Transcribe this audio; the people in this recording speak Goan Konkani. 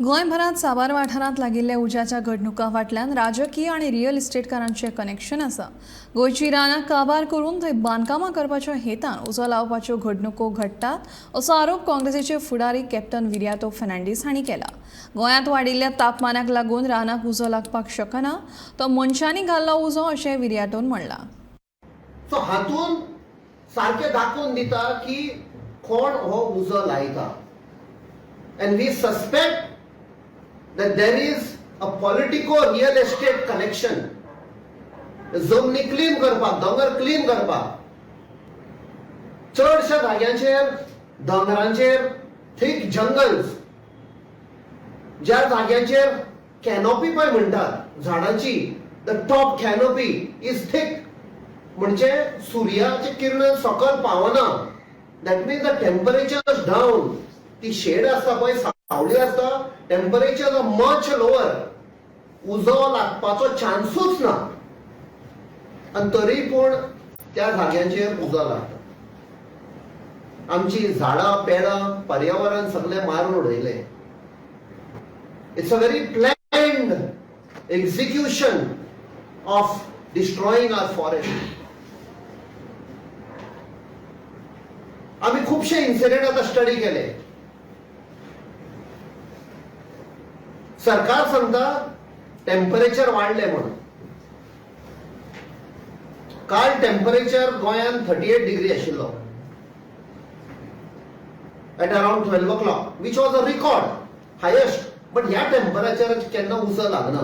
गोंयभरात साबार वाठारांत लागिल्ल्या उज्याच्या घडणुकां फाटल्यान राजकीय आनी रियल इस्टेटकारांचें कनेक्शन आसा. गोंयची रानां काबार करून थंय बांदकामां करपाच्या हेतान उजो लावपाच्यो घडणुको घडटात असो आरोप काँग्रेसीचे फुडारी कॅप्टन विरियातो फर्नांडीस हांणी केला. गोंयांत वाडिल्ल्या तापमानाक लागून रानाक उजो लागपाक शकना, तो मनशांनी घाल्लो उजो अशें विरियातोन म्हणलां. सो हातून सारकें दाखोवन दिता की कोण हो उजो लायता. And we suspect that there is a politico real estate connection. जमनी क्लीन करपाक, दोंगर क्लीन करपाक, चडश्या जाग्यांचेर दोंगरांचेर थीक जंगल्स, ज्या जाग्यांचेर कॅनोपी पळय म्हणटात झाडांची, the top canopy is thick, म्हणजे सुर्याचे किरण सकयल पावना. That means the temperature is down. ती शेड आसता पळय, सावळी आसता, टेम्परेचर मच लोअर, उजो लागपाचो चान्सूच ना. आनी तरी पूण त्या जाग्यांचेर उजो लागता. आमची झाडां पेडां पर्यावरण सगळें मारून उडयलें. It's a very planned execution of destroying our forest. आमी खुबशे इन्सिडेंट आतां स्टडी केले. सरकार सांगता टेम्परेचर वाडलें म्हणून. काल टेम्परेचर गोंयांत 38 डिग्री आशिल्लो at around 12 o'clock, which was a record highest. But ह्या टेम्परेचराक केन्ना उजो लागना.